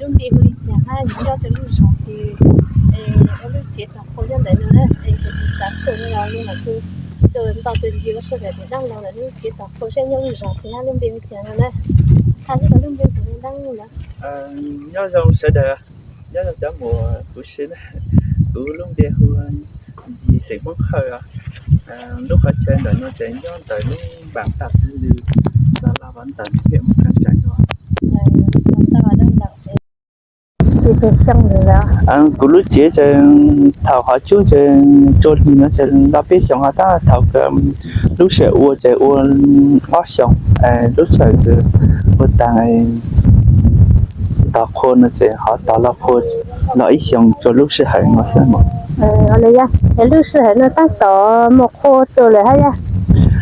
Lub npe hu li cas hab nyob rau lub zos twg, ua lub tsev tog qhua nyob ntawm no na, es kuv xav tuaj no los li ntawm tus, tus nto tus ntsis ua si ntawm tus dab laug ntawm lub tsev tog qhua saib nyob lub zos twg hab lub npe hu cas no na. Hab tau lub npe tus dab laug. Nyob zoo sawv daws, nyob zoo cov muam, kuv sis na, kuv lub npe hu Ntsis xeem Hmoob Hawj. Lub qhov chaw ntawm no ces nyob ntawm lub npaam Tag Txwv Lw, xa la ntawm hiam mus kab tsam no. Kuv lub tsev ces thaum qhov cub ces tsua hli no ces nto peb xyoos, ho tab thaum lub sij hawm ua ces ua ob xyoos, lub sij hawm ua taag tog qhua no ces ho tog los qhua los ib xyoos tsua lub sij hawm no xwb. Lub sij hawm no taab tom muaj qhua tsua lawm hab yaj?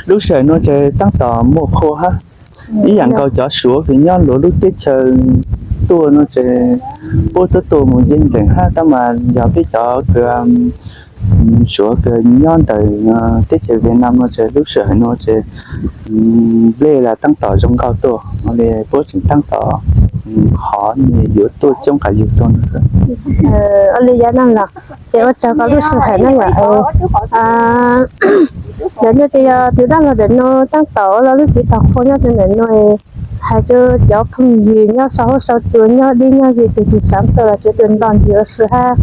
Lub sij hawm no ces taab tom muaj qhua hab. Ib yaam nkaus cov Suav kws nyob luag lub teb chaws tuaj no ces puab tuaj tuaj mus yeej nteeg hab, tab mas yog peb cov kws Suav kws nyob ntawm teb chaws Vietnam no ces lub sij hawm no ces nplej los taab tom zoo nkauj tuaj, ua li puab tseem taab tom qhov yuav tuaj coob qas yug tuaj no. Ua li yog no los ces ua tsaug koj lub sij hawm na yom. Ntawm no ces yog tus dab laug ntawm no taab tom ua lub tsev tog qhua nyob rau ntawm no, hais rau cov phooj ywg nyob sau huab sau cua nyob deb nyob ze tus twg xaav tuaj los tsuav tuaj nto ntsis ua si hab,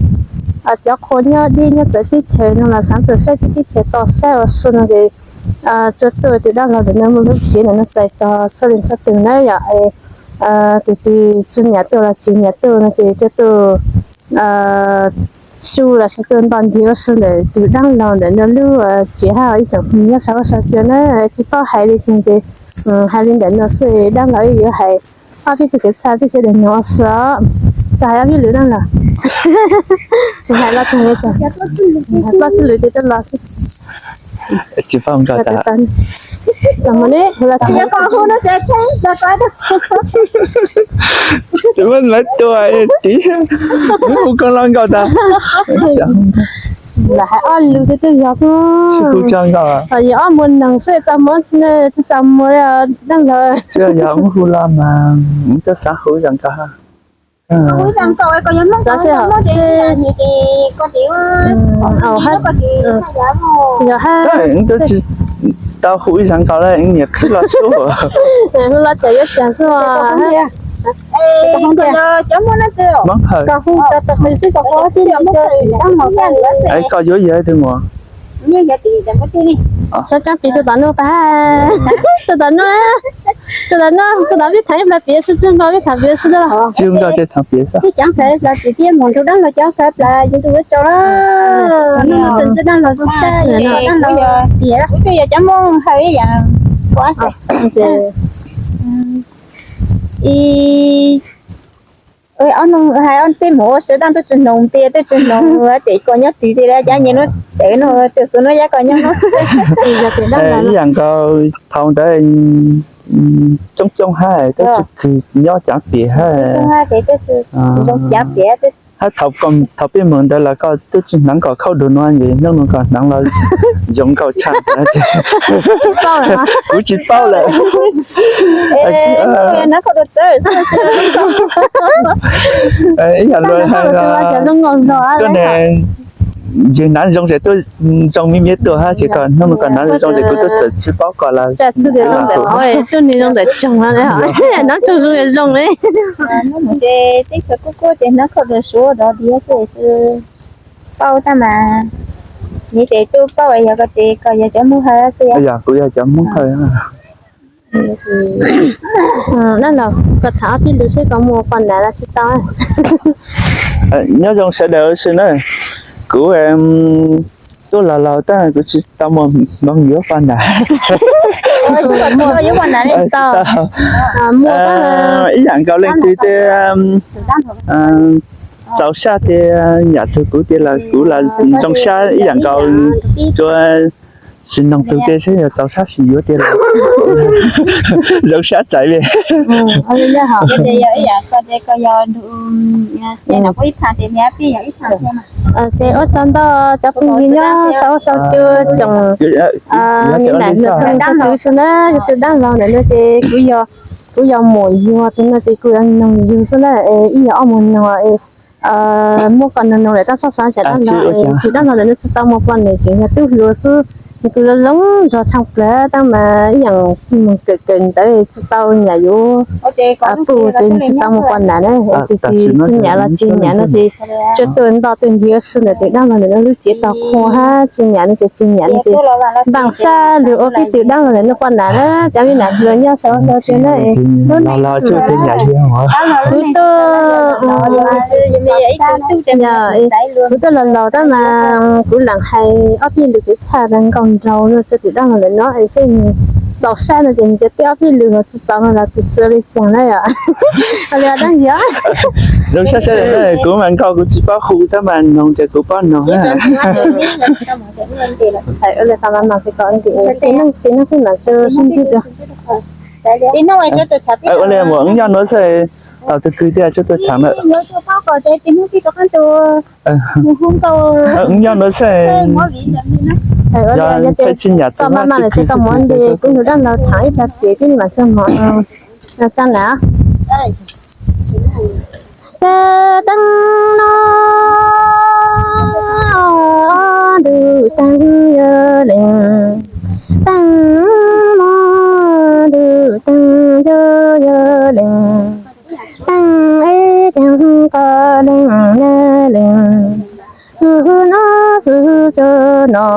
cov qhua nyob deb nyob txawv teb chaws no los xaav tuaj saib teb chaws toj saib ua si no ces tsuas tuaj tus dab laug ntawm no muaj lub tsev ntawm no txais txog txhua leej txhua tug na yom. Tus twg tsi nyam tuaj los tsis nyam tuaj no ces tuaj tuaj su los sis tuaj nto ntsis ua si ntawm tus dab laug ntawm no lub tsev hab ib tsoom phooj ywg nyob sau huab sau cua na, tsis paub hais li cas ces hais li ntawm no xwb, dab laug wb yuav hais ob peb tug kev txhaj teb chaws daim nyoog ua si os. Koj hais ob peb lus dab laug. Hais los tag, hais plaub tsib lus ces tuaj los xwb. Tsis paub nkauj tas. Muab lawv tua tiv, hu koj los nkauj tas. Lam hais ob lus twb yog xwb. Tsis hu tso nkauj. Yog ob muag noog xwb, txaj muag tsis txaj muag dab laug. Tsis yog hu los mas coj xav hu zoo nkauj. Yog hab, tsis tau hu ib zag nkaus le, niam qhib los suab. Hu los cas yuav cas xwb. Hmoob Hawj. Koj yuav yog tus muam. Sab tsaab piv tus tom nuj pas, tus tom nuj, tus tom nuj, tus tom pib thaam ib plag piav sib tsuj nkauj pib thaam piav sib tsuj. Tsuj nkauj tsis thaam piav xwb. Peb cov nkawd los tsis piav mus nrug dab laug cov nkawd plas yus tus ua tsaug lawm. Nub nub tus ntsej dab laug zoo sab yom, dab laug tias kuv twb yog cov Hmoob Hawj ib yam. Ib, hais ob peb mus ua si dab tub tsis hnoos tias tub tsis hnoos tes koj nyob twg tias cov nyias nuj tes nuj tes xuv nuj yab koj nyob nuj. Ib yam nkaus thaum ntawd coob coob hab tab tsis kws nyob caav tias hab. Hab thaum peb mus ntawd los koj twb tsis hnav kom khaub dua nuav es hnub no koj hnav los zoo nkauj tshaj. Kuv tsis paub lawm. Ib yam luag hais, tuab neeg yog hnav zoo ces tuaj zoo miv miv tuaj hab, ces koj hnub no koj hnav zoo zoo ces kuv twb txawm tsis paub koj lawm. Tuab neeg zoo ntawm tsoog, hnav tsoog zoo zoo li. Teb chaws kub kub ces hnav khaub dua suav dov diav xwb, paub tab mas. Niv ces twb paub yog koj ces koj yog cov Hmoob Hawj xwb. Yog kuv yog cov Hmoob Hawj. Dab laug, koj tham ob peb lus seb koj muaj poj niam los tsis tau. Nyob zoo sawv daws ua si na. Kuv tuaj laus laus tab kuv tsis tau muaj hmoo yuav poj niam. Ib yam nkaus leej twg tias txaus sab tias yam txug kuv tias los kuv los zoo sab ib yam nkaus, tsuas sim noog txug tias saib yog txaus sab sim yuav tias los zoo sab txais li. Ces ua tsaug ntau cov phooj ywg nyob sau sau cua tsoom niam tais txhua leej txhua tus xwb na, yog tus dab laug ntawm no ces kuv yog kuv yog muam yug tus no ces kuv yuav noog yug xwb na, ib yog ob muag noog, muab koj noog noog lawm tab txhob xav cas dab laug, tus dab laug lawm nws tsis tau muaj poj niam tseem yog tub hluas xwb. Nws kuj zoo zoo nrog tshaaj plawg tab mas ib yaam moog kawm kawm ntawv tsis tau nyam yuav puj ces tsis tau muaj poj niam na. Tab sis tsis nyam los tsis nyam no ces tsuas tuaj ntoj tuaj nrig ua si ntawm tus dab laug lawm no lub cev tog qhua hab tsis nyam no ces tsis nyam no ces npaaj sab lug ua peb tus dab laug lawm no poj niam na. Cov me nam hluas nyob sau sau tias na, kuv tuaj, kuv tuaj laus laus tab mas kuv lees hais ob peb lug kev txhaj nkaug nraug no rua tus dab laug lawm no es seb nws txaus sab no ces nws cov teb ob peb lug los tsis txaus no los kuv tsi ua li caag na yom. Zoo sab sab, kuv mas nkaug kuv tsis paub hu tab mas noog ces kuv paub noog. Ua li mus wb nyob nuav xwb, tau tug twg thiaj tsuas tuaj tshaav lawm. Wb nyob nuav xwb, yog tsis nyam koj maj maj lawm ces koj mus ua ntej, kuv yug dab laug tshaav ib tag ces tib mam tsuag mov no tsa na. Tes teeb no ntuj teeb yog leej, teeb mo ntuj teeb ntuj yog leej, teeb eb teeb koj leej na leej, xwb no xwb tso no,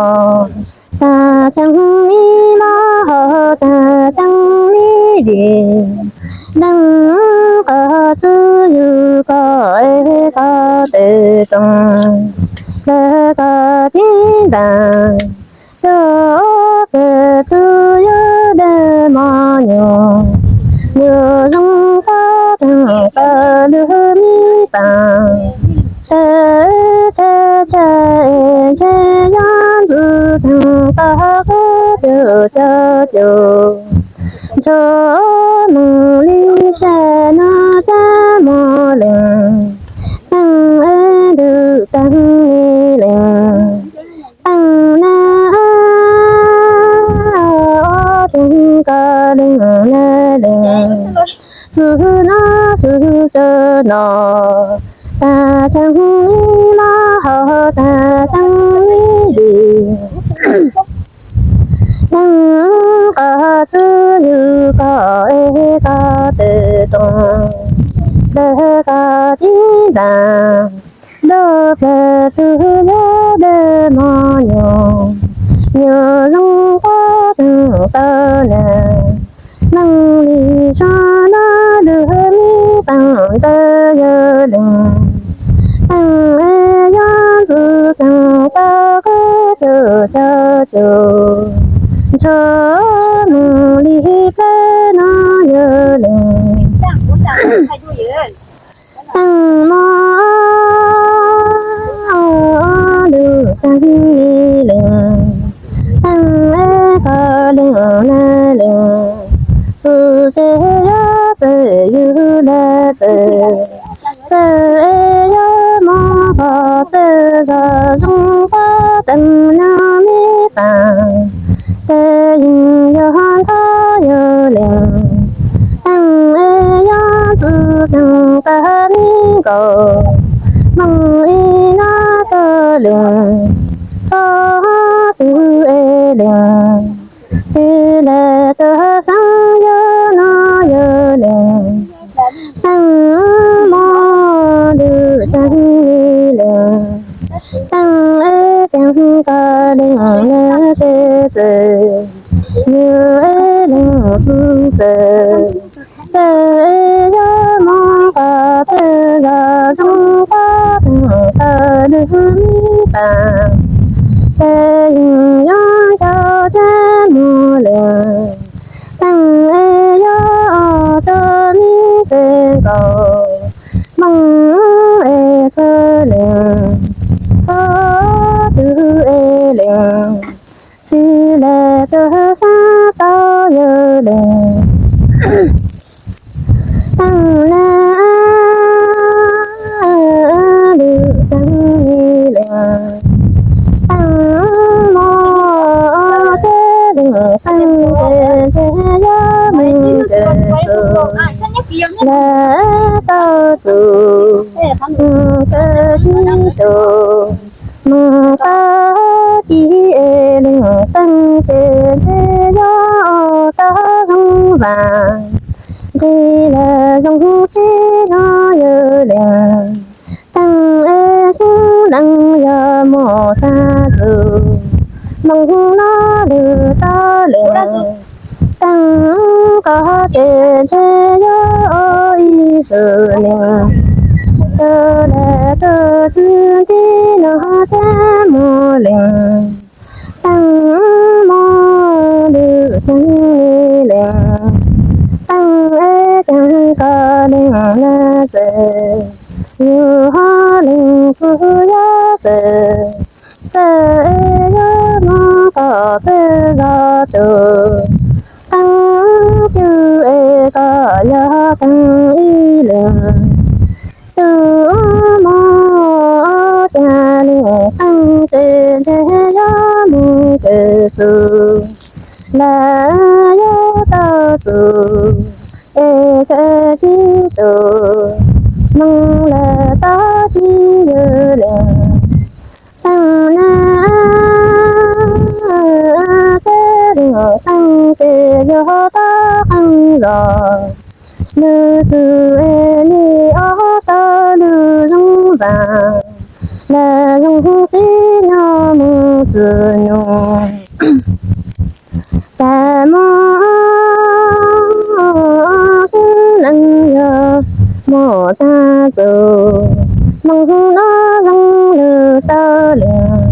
tag tseeb mi mog hov tag tseeb mi dis, leej koj txwv yug koj es koj tes toom, lawv koj tib ntaag, rua peb tug yug dawb mog nyuam, nyuam zoo koj teem koj lug mi paam, tawm tshav tshav es ntshe yog ntxwg teem koj kub caug caug caug, ntsho moog li sab no txaj muag leej, teeb es ntuj teeb li leej, teeb na teeb koj leej na leej, xwb no xwb tso no, tag tseeb mi mog hov tag tseeb mi dis, leej koj txwv yug koj es koj tes toom, lawv koj tib ntaag, rua peb tug yug dawb mog nyuam, nyuam zoo koj teem koj na, leej li sab no lug mi paam ntawd yog leej, teeb es yog ntxwg teem koj kub caug caug caug, ntsho moog li plawg no yog leej, teeb mo ntuj teeb li leej, teeb es koj leej na leej, xwb tsev yog txawm yug lawm txawm, txawm es yog mog koj txawm zog zoo koj teem no mi paam, teb yeej yog ntxhov yog leej, teeb es yog ntxwg teem koj mi nkaus, moog ib nab txog leej, txog tug es leej, tib lawv tug xeeb yog no yog leej, teeb mo ntuj teeb li leej, teeb es teeb koj leej na teb txawm, yug es leej txwv txawm, teb es yog mog koj txawm zog zoo koj teem koj lug mi paam, teb yeej yog ntshe txaj muag leej, teeb es yog ob tug mi xeeb nkaus, moog es txog leej, txog tug es leej, tib lawv tug xeeb tau yog leej, teeb na lug teeb li leej, teeb mo teb leej teeb tes ntshe yog moog tes tug, lawv tau tus, mus kawg tib tus, mus tau tib es leej teeb ces ntshe yog tau zoo vam, nqi lawm zoo tib no yawg leej teeb es xeeb leej yog mus tag tus, moos no lwm tau leej teeb ko ces ntshe yog ib xwm leej, kawg lawm kawg tib nti no thiab mus leej teeb mus lwm teeb li leej teeb es teeb ko leej na txawm yug ho leej kuj yog txawm, txawm es yog mus kom peb zog tus teeb cwj es kom yog teeb ib leeg. Tus mob cas leej teeb ces ntshe yog mus kawg tus, lawv yog tau tus, es kawg tib tus, moos lawm tau tib yawg leej teeb na, peb leej teeb ces yog tau qee zog, lwm tus es li ob tau lwm zoo vam, lawv zoo tib no mus txwm nyoog. Tag mob xeeb leej yog mus tag tus, moos no zoo lwm tau leej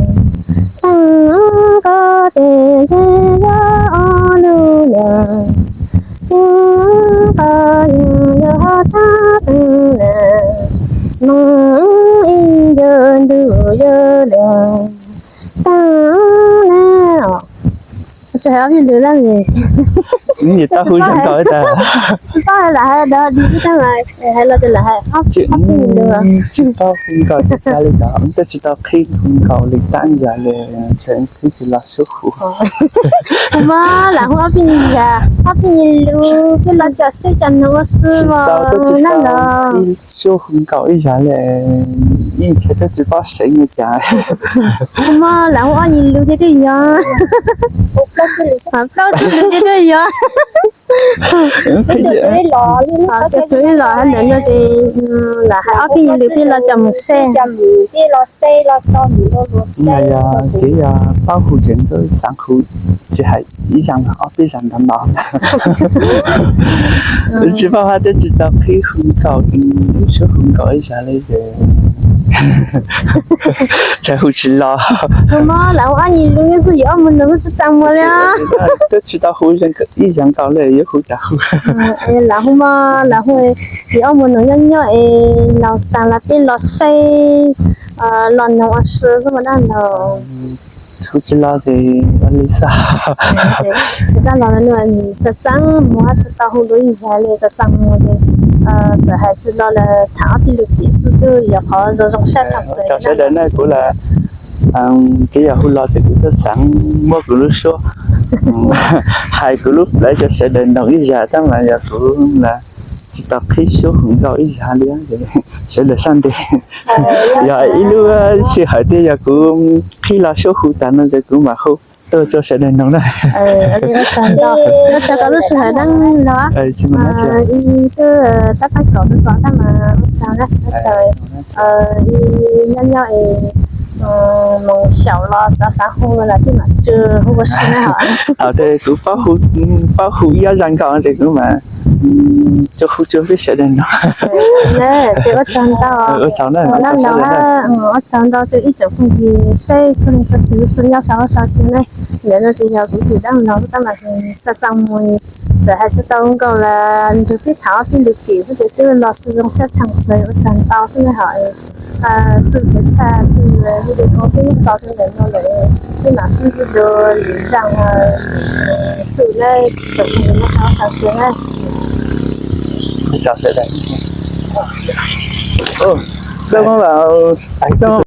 teeb ko ces ntshe yog ob lub leej teeb ko yeej yog tshab teeb na, moos ib ncawg ntuj yawg leej teeb na. Tsis hais ob peb lus lawm. Tsis paub hais lam hais dog dig xwb mas hais los ces lam hais ob peb lus. Tsis paub hu nkaus cas li cas, twb tsis tau qhib hu nkaus li tab yam li, qhib tsis los suab hu. Kuv mas lam hu ob peb yam, ob peb lus peb los cov seb cov nug ua si mas nab los. Suab hu nkaus ib yam li, ib ntshe twb tsis paub seev li cas. Kuv mas lam hu ob peb lus thiab twb yog. Plaub tsib lus thiab twb yog. Ces txwv los hab ntawd no ces lam hais ob peb lus peb los cov mus seb. Yog, yog, ces yog paub hu ces twb xaav hu, tsis hais ib zaug ob peb zaug ntau ntau. Tsis paub hab twb tsis tau qhib hu nkaus, suab hu nkaus ib yam li ces txawm hu tsis los. Hu mas lam hu ob peb lus xwb, yog ob peb lus tsis txaus muag li. Twb tsis tau hu ib zaug nkaus li yuav hu cas hu. Lam hu mas lam hu, yog ob peb lus nyob nyob es los tas los peb los saib, los noog ua si xwb mas dab los. Hu tsis los ces ua li xwb. Ces dab los xav xav mus hab tsis tau hu dua ib zaug li, xav xav mus ces txawm hais tsis los los tham ob peb lus tim xwb twb yog qhov zoo zoo sab tshaj plaws. Cov sawv daws na, kuv lam, kev yog hu los ces kuv twb xaav muab kuv lub suab hais kuv lub plawv rau sawv daws noog ib zaug tab mas yog kuv lam tsis tau qhib suab hu nkaus ib zaug li, sawv daws sab ntes. Yog ib lub sij hawm thiab yog kuv qhib los suab hu tas no ces kuv mam hu tuaj rau sawv daws noog na. Ua tsaug koj lub sij hawm dab laug. Twb tab pab kom twb kom tab mas ua tsaug na, ua tsaug. Nyob nyob es moos xyaum los xav xav hu los twb mam tso hu ua si na ho. Kuv paub hu ib ob zaug nkaus ces kuv mam tso hu rau peb sawv daws noog. Ces ua tsaug ntau, ua tsaug ntau, ua tsaug ntau rau ib tsoom phooj ywg saib txog txog txiv lub sij nyob sau sau kiag na. Ntawm no ces yog kuv tus dab laug tab mas xav xav mus, txawm hais tsis tau nkaus los nrog peb tham ob peb lus tim xwb ces twb los sib zoo sab tshaj plaws, ua tsaug ntau xwb na ho. Txhua txhua txhua video peb yeej tso rau ntawm no lawm, peb mam sib ntsib dua lwm zaus, txhua leej txhua tus na, ua tsaug ntau.